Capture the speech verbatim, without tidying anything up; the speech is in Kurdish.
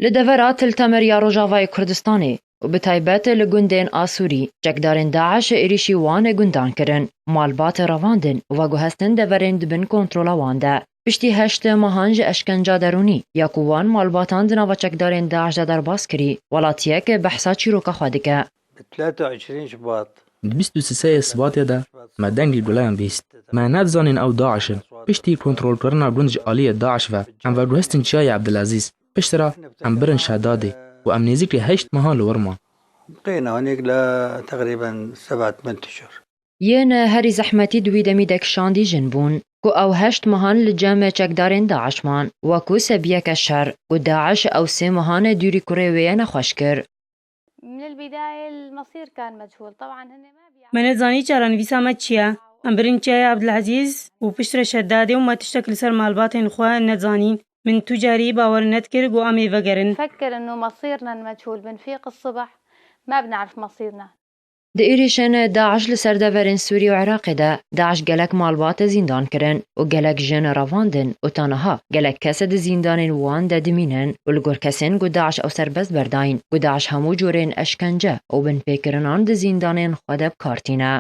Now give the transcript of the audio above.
Li devera Til Temer ya Rojavayê Kurdistanê û bi taybet li gundên Asûrî, çekdarên DAIŞ êrîşî wan gundan kirin, malbat revandin û veguhestin deverên di bin kontrola wan de. Piştî heşt mehan ji eşkenca derûnî ya ku wan malbatan di nava çekdarên DAIŞ de derbas kirî, welatiyek behsa çîroka xwe dike. ب ثلاثة وعشرين شباط. Di bîst û sê Sibatê de me dengê guleyan bîst. Me nedizanîn ew DAIŞ in. Piştî kontrolkirina gund ji aliyê DAIŞ ve, em veguhestin Çiyayê Ebdilezîz. Piştre em birin Şedadê û em nêzîkî heşt mehan li wir man. بقينا هناك لتقريبًا سبعة، ثمانية أشهر. Yên herî zehmetî di wî demî de kişandî jin bûn, ku ew heşt mehan li cem çekdarên DAIŞ man, wekû sebiyeke şer, ku DAIŞ ew sê mehan dûrî kurê wê ye nexweş kir. من البداية المصير كان مجهول. طبعًا هن ما بيعرفوا. Me nezanî çarenivîsa me çi ye. Em birin Çiyayê Ebdilezîz û piştre Şedadê û me tiştek li ser malbatên xwe nezanîn. Min tu carî bawer nedikir ku em ê vegerin. فكر إنه مصيرنا المجهول، بنفيق الصبح ما بنعرف مصيرنا. Di êrîşên DAIŞ li ser deverên Sûrî û Iraqê de, DAIŞ gelek malbat zîndan kirin û gelek jin revandin û ta niha gelek kes di zîndanên wan de dimînin û li gor kesên ku DAIŞ ew serbest berdayîn, ku DAIŞ hemû corên eşkence û binpêkirinan di zîndanên xwe de bi kar tîne.